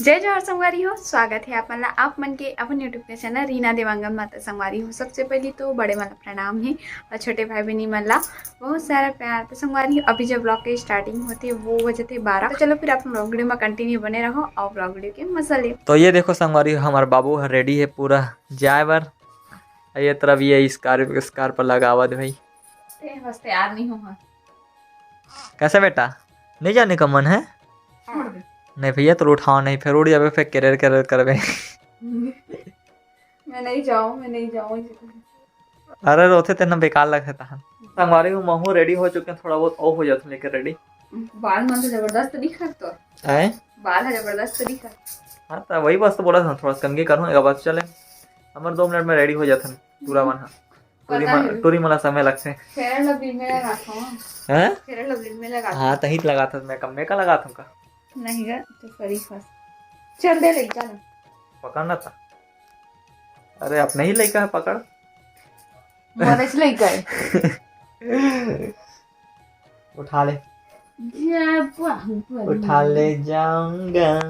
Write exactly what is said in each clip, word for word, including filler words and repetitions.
जय जोहार संगवारी हो, स्वागत हे आप मन ला, आप मन के अपन YouTube के चैनल रीना देवांगन मा। त संगवारी हो, सबसे पहली तो बड़े मन ला प्रणाम हे और छोटे भाई बहनी मन ला बहुत सारा प्यार। तो संगवारी हो, अभी जब vlog के starting होथे वो बजथे बारह। तो चलो फिर आप vlog video में continue बने रहो और vlog video के मजा ले। तो ये देखो संगवारी हो, हमार बाबू ह ready हे पूरा जाए बर। ये तरफ ये scarf, scarf लगावत भाई। ते बस तैयार नहीं हो। कैसे बेटा, नहीं जाने का मन है? छोड़ दे। नहीं भैया, तो उठाओ नहीं, फिर उठ जाबे, फिर केरेर केरेर करबे। मैं नहीं जाऊँ, मैं नहीं जाऊँ। अरे रोथे ते ना बेकार लगथे तहन। संगवारी हो, महू ready हो चुके हैं, थोड़ा बहुत और हो जाते लेके ready। बाल मन तो जबरदस्त दिखत तो। हैं? बाल है जबरदस्त दिखत। हाँ, तो वही बस तो बोला था, थोड़ा सा कंघी करूँ, एक बार चले। हमर दो मिनट में ready हो जाथन पूरा मन ह। टूरी पता मन, है। टूरी मन ला समय लगथे। Fair and Lovely में लगाथों। हैं? Fair and Lovely में लगाथों। हाँ, तही त लगाथस makeup, मैं का लगाथों का? नहीं गा, तो शरीफ हस। चल दे ले, चल। पकड़ ना था। अरे, अपने ही लइका है, पकड़। मोर ऐसे लइका है। उठा ले। जा बाबू, उठा ले जाऊंगा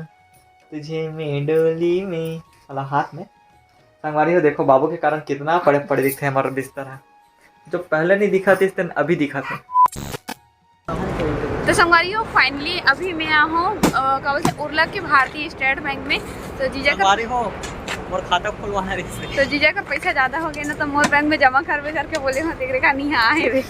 तुझे मैं डोली में। साला हाथ में। संगवारी हो, देखो बाबू के कारण कितना पड़े पड़े दिखथे हमारा बिस्तर है। जो पहले नहीं दिखाते इस दिन, अभी दिखाते। तो संगवारी हो, finally अभी मैं आ हूँ, अ, का बोलथे, उर्ला के भारतीय स्टेट बैंक में। तो जीजा का संगवारी हो, मोर खाता खुलवाना रहिस हे। तो जीजा का पैसा ज्यादा हो गया ना, तो मोर बैंक में जमा करबे करके बोले हो, देख रे का नहीं आए रे।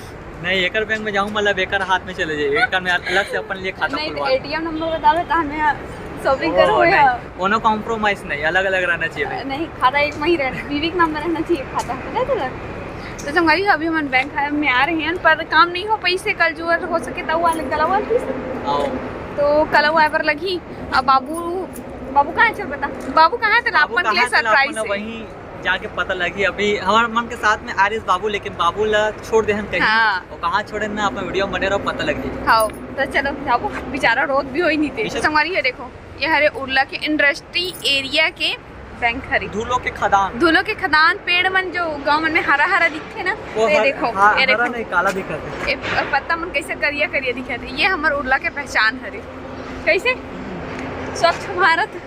नहीं, एकर बैंक में जाऊँ, मतलब एकर हाथ में चले जाए, एकर में अलग से अपन लिए खाता नहीं, खुलवा। ATM नंबर बतावे, तहन मैं shopping ओ, करूँ नहीं, या? कोनो compromise नहीं, अलग-अलग रहना चाहिए भाई। नहीं, खाता एक में ही रहना, विवेक नंबर रहना चाहिए खाता, पता है तुला? तो संगवारी हो, अभी हमन बैंक में आ रहे हैं, पर काम नहीं हो पाइस हे, कल जुअर हो सके त वाले कलवा फिर। आओ। तो कलवा आए बर लगही। अब बाबू, बाबू कहाँ है, चल बता, बाबू कहाँ है, तेरा बाबू अपन के लिए कहाँ है, तेरा surprise अपन है। वहीं जाके पता लगी। अभी हमारे मन के साथ में आ रहे बाबू, लेकिन बाबू ला छोड़ दे हम कहीं। हाँ। वो कहाँ छोड़े ना, अपन video में बने रहो, पता लग जाए। हाँ, तो चलो, बाबू बेचारा रोत भी हो ही नहीं थे। पीछे संगवारी हो, देखो, ये हरे उर्ला के industry area के बैंक हरे। धूलों के खदान। धूलों के खदान, पेड़ मन जो गांव मन में हरा हरा दिखथे ना, वो तो ये हर-, देखो, हाँ, ये हरा देखो। नहीं, काला दिखत हे। ये पत्ता मन कैसे करिया करिया दिखत हे। ये हमर उर्ला के पहचान हरे। कैसे? स्वच्छ भारत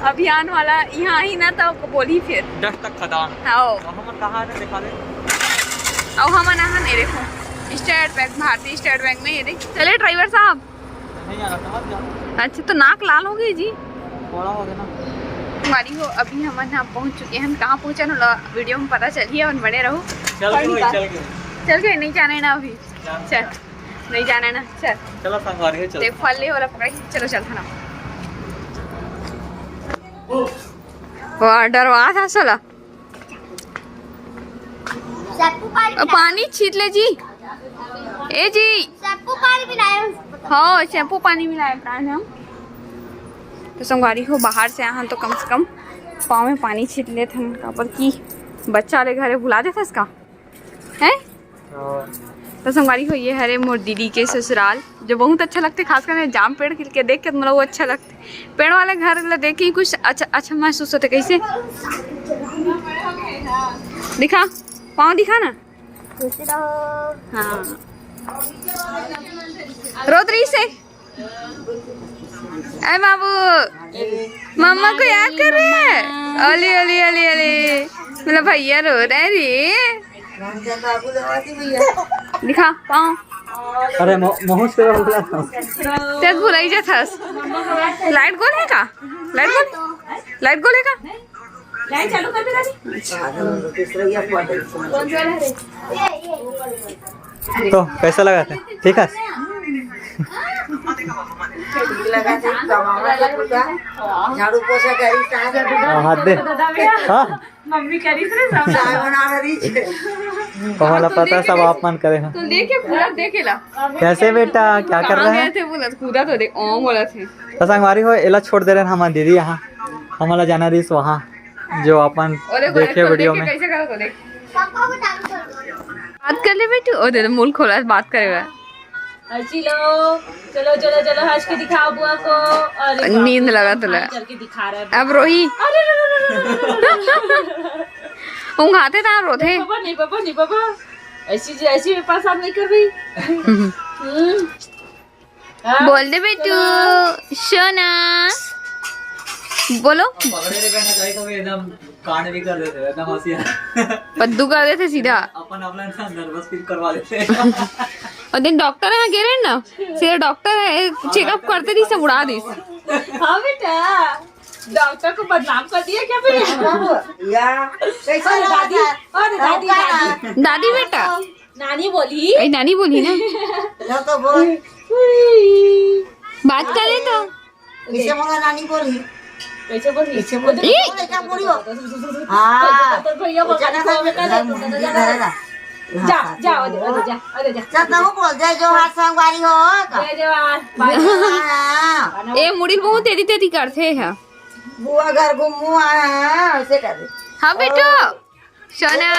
अभियान वाला यहाँ ही ना तो बोली फिर। दस्तक खदान। हाँ। तो हमन कहाँ हे, दिखा दे। अउ हमन आहन, ये देखो, स्टेट बैंक, भारतीय स्टेट बैंक में, ये देख। चले ड्राइवर साहब। नहीं आ रहा, समझ गया। अच्छा, तो नाक लाल हो गई जी। थोड़ा हो गया ना। संगवारी हो, अभी हमन यहाँ पहुँच चुके हैं। कहाँ पहुँचे ना, video में पता चलिए और बने रहो। चल और गए भाई, निकाल। चल गए। चल गए, नहीं जाना है ना अभी। जाना चल, है। नहीं जाना है ना, चल। चलो संगवारी हो, चलो। देख, फल ले वाला पकड़, चलो चल थाना। वाह, डरवा था साला। शैम्पू पानी अ, मिला। पानी छीट ले जी। ए जी। शैम्पू पानी मिलाए। हाँ, शैम्पू पानी मिलाए प्राण हम। तो संगवारी हो, बाहर से आहन तो कम से कम पाँव में पानी छीट लेत हन, काबर कि बच्चा ले घरे भुला देथस का? हैं? हाँ। तो संगवारी हो, ये हरे मोर दीदी के ससुराल, जो बहुत अच्छा लगथे, खास करके जाम पेड़ के देख के मोला वो अच्छा लगथे। पेड़ वाले घर ला देख के ही कुछ अच्छा, अच्छा महसूस होथे। कैसे? दिखा, पाँव दिखा ना। खुश रहो। हाँ। रोत रहिस हे। ए बाबू, मम्मा को याद कर रहे हैं? अली, अली, अली, अली। मेरा भैया रो रहा है रे। दिखा, पाँव। अरे, मो-, मोहन से बोला था। तेज भुलाई जाथस। लाइट गोल है का? लाइट गोल? लाइट गोल है का? लाइट चालू कर दे दादी। तो कैसा लगा था? ठीक है? झाड़ू पोछा करी, सास हाँ, हाथ दे। हाँ। मम्मी करी थे सब। चाय बना रही थी। पहला पता है सब आप मन करे हैं। तो देखे पूरा देखेला। कैसे बेटा, क्या कर रहा है? थे बोला, कूदा तो देख, ओम बोला थे। तो संगवारी हो, एला छोड़ दे रहे हैं हमारे दीदी यहाँ। हमारा जाना रहीस वहाँ, जो अपन और देखो, देखे देखो, वीडियो देखे में। कैसे करो तो देख। बात कर ले बेटू, ओ दे दे, मुंह खोला, बात करे हुआ। हंसी लो, चलो, चलो, चलो, हंस के दिखाओ बुआ को। अरे बाप रे, नींद लगा तुला। हाथ करके दिखा रहा है। अब रोही। अरे, अरे, अरे। ऊँघाथे ता रोथे। नहीं बाबा, नहीं बाबा, नहीं बाबा। ऐसी, ऐसी में परेशान नहीं कर रही। हम्म। हाँ? बोल दे बेटू, चलो। सोना। बोलो। पकड़े ले बैठना चाहिए तो एकदम कांड भी कर देते हैं, एकदम होशियार। पद्दू कर देते सीधा। अपन अपना ना नर्वस फील करवा देते हैं। और दिन डॉक्टर यहाँ गे रहे ना, सीधा डॉक्टर है, चेकअप करते नहीं, सब उड़ा दी। हाँ बेटा, डॉक्टर को बदनाम कर दिया क्या फिर? या कैसे अरे दादी, अरे दादी, दादी। दादी बेटा। नानी बोली। ए, नानी बोली ना। लो तो बोल। बात करे तो। इसे बोला नानी बोली। कैसे बोली? इसे बोली। ई! बोले क्या बोली हो? हाँ। तो भैया वो बेटा ना खाली खाली मुंडी धरेगा। जा, जा, आ जा, आ जा, आ जा। चल, तू बोल दे, जो हाथ संगवारी हो का? जय जवान। हाँ। ए, मुड़ी बहुत तेजी तेजी करथे है। बुआ घर घूमू आए हैं, ऐसे कर दे। हाँ बेटो, सोना।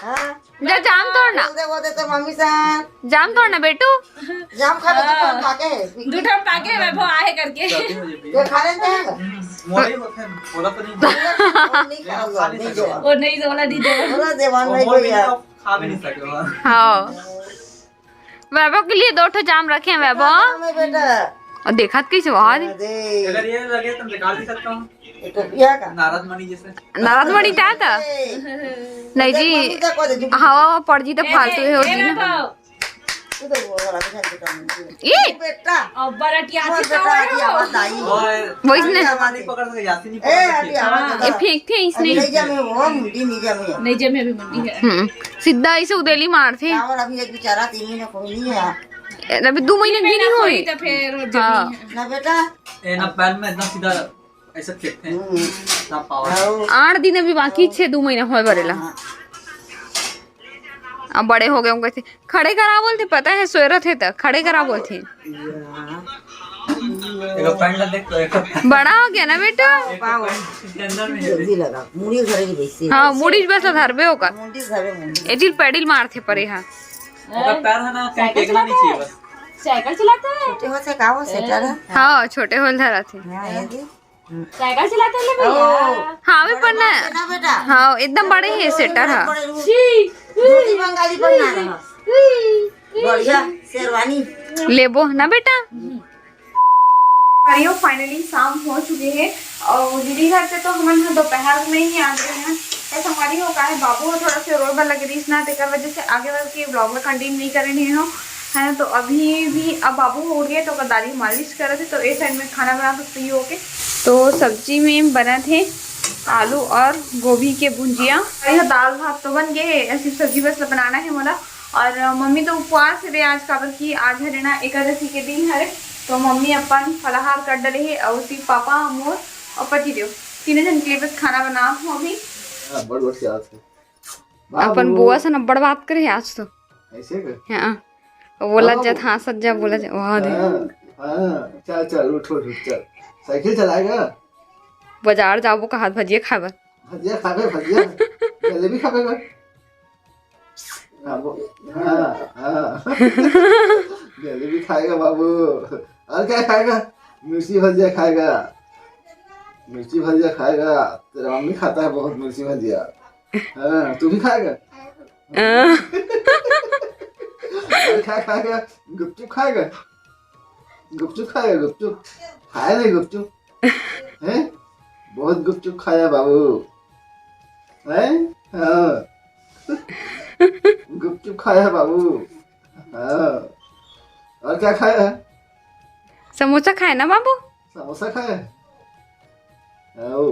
हाँ। जा, जाम तोड़ ना। बोल दे, बोल दे तो मम्मी से। जाम तोड़ ना बेटू। जाम खा ले, तू हाँ। खा के। दू ठन पाके वैभव आहे करके। ये खा लेते हैं। मोरे बखन, बोला तो नहीं। वो नहीं खाऊंगा, नहीं देवा। वो नहीं, वाला नहीं देवा। बोला देवान भाई को यार। खा भी नहीं सके। हाँ। वैभव के लिए दो ठो जाम रखे हैं वैभव। हाँ, मैं बेटा। और देखा तो कैसे वहाँ दे। अरे। अगर ये लगे तो निकाल भी सकता हूँ। ये तो पिया का? नारद मणि जैसे। नारद मणि क्या था? ए, नहीं जी। देख, मम्मी का को दे, हवा पड़ जी तो ए, फालतू है ए, होती ना। वैभव। तू तो वो वाला भी नहीं करता। ये? बेटा। अब बरटिया मोर से बेटा कहाँ की है? आवाज आई। ओए, वही ने। आवाज नहीं पकड़ सके, यासी नहीं ए, पकड़ सके। अभी आवाज हाँ। ये फेंकथे इसने। अभी नहीं जमे वो, मुंडी नहीं जमे। नहीं जमे, अभी मुंडी है। हम्म। सीधा इसे उदेली मारथे। और अभी एक बेचारा तीन महीने कोई नहीं है। ए, अभी दो महीने भी नहीं होई। तो फिर जमी हाँ। है। ना बेटा। ए, ना पैर में इतना सीधा ऐसे फेंकते हैं। हम्म। ना पावर। हाँ। आठ दिन अभी बाकी छे, दो महीना होए बरेला। हाँ। अब बड़े हो गए होंगे थे। खड़े करा बोलते, पता है, सोए रहते तो खड़े करा बोलते। देखो, पैंट देख तो, देखो। बड़ा हो गया ना बेटा? एक तो पैंट के अंदर में है। जल्दी लगा, मुड़ी घरे की वैसे। हाँ, मुड़ी बस धरबे होगा। मुड़ी घरे, मुड़ी। एजिल पैडिल मारते परे हाँ। ओकर पैर है ना, कहीं साइकिल टेकना नहीं चाहिए चलाता है? बस। साइकिल चलाता है? छोटे होते का वो सेटर है? हाँ, छोटे होल धरा थे। हाँ, ये दे। साइकिल चलाते ले भैया। ओ, हाँ, अभी बड़े पढ़ना बाप है। है ना बेटा? हाँ, एकदम बड़े ही है सेटर है। बड़े रूप। छी। धोती बंगाली पहना रहा। छी। बढ़िया शेरवानी। लेबो ना बेटा। अरे, फाइनली शाम हो चुके हैं और दीदी घर से तो हमन ह दोपहर में ही आ गए हैं। बस हमारी हो का है, बाबू हो थोड़ा से रोए बर लगे रहीस ना, तेकर वजह से आगे वाले के ब्लॉग ला कंटिन्यू नहीं करे रहे हो, है ना। तो अभी भी अब बाबू हो उठ गए तो ओकर दादी मालिश करत है, तो ए साइड में खाना बना तो फ्री होके। तो सब्जी में बनत है आलू और गोभी के भुंजिया। और यह दाल भात तो बन गए है, सिर्फ सब्जी बस बनाना है मोला। और मम्मी तो उपवास हवे आज, काबर कि आज हरे ना एकादशी के दिन हरे, तो मम्मी अपन फलाहार कर डले हे, और सिर्फ पापा, मोर और पति देव, तीनों जन के लिए बस खाना बना हो अभी। हाँ, बड़ बड़ से आज है। बाबू। अपन बुआ से न बड़ बात करे आज तो। ऐसे कर। हाँ। बोला हाँ, जा, बाबू। हाँ, सज्जा बोला जा, वाह दे। हाँ, हाँ, चल, चल, उठ, उठ, उठ, चल। साइकिल चलाएगा? बाजार जाबो कहा भजिया खाए बर। भजिया खाबे, भजिया। जलेबी खाबे का? हाँ, वो, हाँ, हाँ। जलेबी खाएगा बाबू। और क्या खाएगा? मिर्ची भजिया खाएगा। मिर्ची भजिया खाएगा। तेरा मम्मी खाता है बहुत मिर्ची भजिया। हाँ, तू भी खाएगा? हाँ। और क्या खाएगा? गुपचुप खाएगा? गुपचुप खाएगा, गुपचुप। खाया नहीं गुपचुप? हैं? बहुत गुपचुप खाया बाबू। हैं? हाँ। गुपचुप खाया बाबू। हाँ। और क्या खाया है? समोसा खाए ना बाबू? समोसा खाया है? आओ।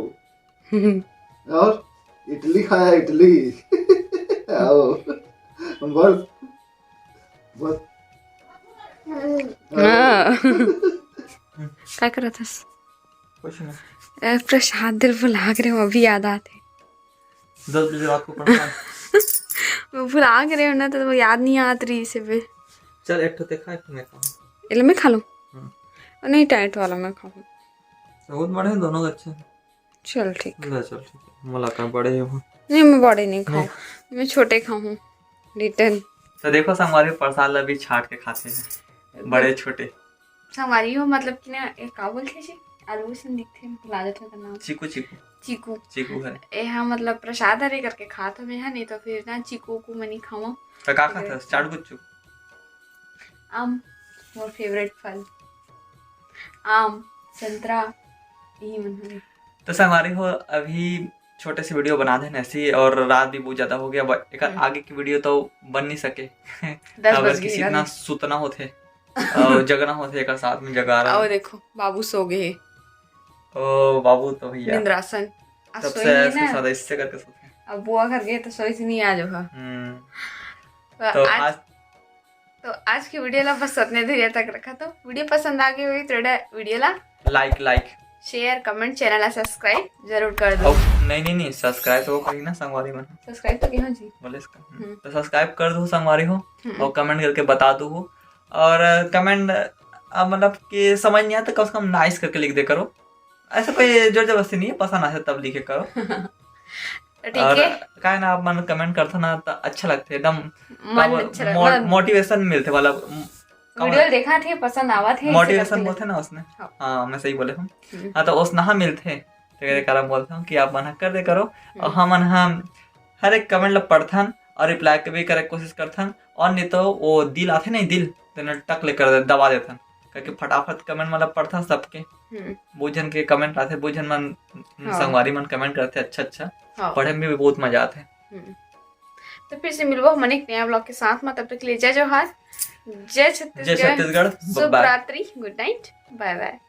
और इडली खाया, इडली। आओ। बस। बस। हाँ। का करत हस? कुछ नहीं। ए, प्रसाद दे बर भुला गे रेहेंव, अभी याद आत हे। दस बजे रात को प्रसाद। मैं भुला गे रेहेंव ना, तो याद नहीं आत रहिस हे बे। चल, एक ठो ते खा, एक ठो मैं खाऊं। एला मैं खा लूं? हम्म। नहीं, टाइट वाला मैं खाऊं। बहुत बड़े हैं, दोनों अच्छे हैं। चल, ठीक। ले, चल, ठीक है। मोला का बड़े ही हो। नहीं, मैं बड़े नहीं खाऊं। नहीं। मैं छोटे खाऊं। लिटिल। तो देखो, संगवारी, प्रसाद ला भी छांट के खाते हैं। बड़े छोटे। संगवारी हो, मतलब कि ना, ए, का बोलथे जी? आलू असन दिखथे, भुला जाथे ओकर नाम। चीकू, चीकू। चीकू। चीकू है। ए, हाँ, मतलब, प्रसाद हरे करके खात हवे, हाँ, नहीं तो फिर ना चीकू उकू मैं नहीं खाऊं। तो का खात हस? चाट गुपचुप? आम, मोर फेवरेट फल। आम, संतरा, यही मन हवे। तो संगवारी हो, अभी छोटे से वीडियो बना देन ऐसी, और रात भी बहुत ज्यादा हो गया, ब-, एकर हम्म। आगे की वीडियो तो बन नहीं सके। दस काबर बज कि गए सीतना ना। सुतना होथे और जगना होथे, एकर साथ में जगारा। आओ देखो, बाबू सो गए हे। ओ बाबू तो भैया, निंद्रासन। आज तब सोई से नहीं ऐसे ना। सादा इससे करके सोते हैं। अब बुआ घर गए तो सोई से नहीं आज होगा। हम्म, तो तो आज आज तो आज की वीडियो ला बस इतने देर तक रखा। तो वीडियो पसंद आ गई होगी तो वीडियो ला लाइक लाइक शेयर, कमेंट, चैनल ला सब्सक्राइब जरूर कर दो। और नहीं नहीं नहीं, सब्सक्राइब तो वो करी ना संगवारी मन। सब्सक्राइब तो किया जी। बोले इसका हम्म। हम्म। तो सब्सक्राइब कर दो संगवारी हो, हम्म। और कमेंट करके बता दो। और कमेंट मतलब कि समझ नहीं आता, कम से कम नाइस करके लिख दे करो। ऐसा कोई जोर जबरदस्ती नहीं है, पसंद आथे तब लिखे करो। तो ठीक और है। का है ना, आप मन कमेंट करथो ना तो अच्छा लगथे एकदम। मन अच्छा लग- मन- मोटिवेशन मिलथे, मतलब वीडियो देखा थे, पसंद आवा थे, ऐसे मोटिवेशन करते बोलथे ना उसने। हाँ। हाँ, मैं सही बोले हूँ। हम्म। हाँ, तो उसना मिलथे, तेरे कारण बोलता हूँ कि आप मन ह कर दे करो। और हम्म। हमन ह हर एक कमेंट ला पढ़थन और रिप्लाई के भी करे के कोशिश करथन, और नहीं तो वो दिल आथे नहीं, दिल तेने टक ले कर दे, दबा देथन, करके फटाफट कमेंट मतलब पढ़थन सबके। हम्म। बहुत जन के कमेंट आथे, बहुत जन मन हाँ। संगवारी मन कमेंट करथे अच्छा अच्छा, हाँ। पढ़े में भी बहुत मजा आथे। हम्म। तो फिर से मिलबो हमन एक नया ब्लॉग के साथ में, तब तक के लिए जय जोहार, जय छत्तीसगढ़, जय छत्तीसगढ़, शुभ bye। रात्रि, गुड नाइट, बाय बाय।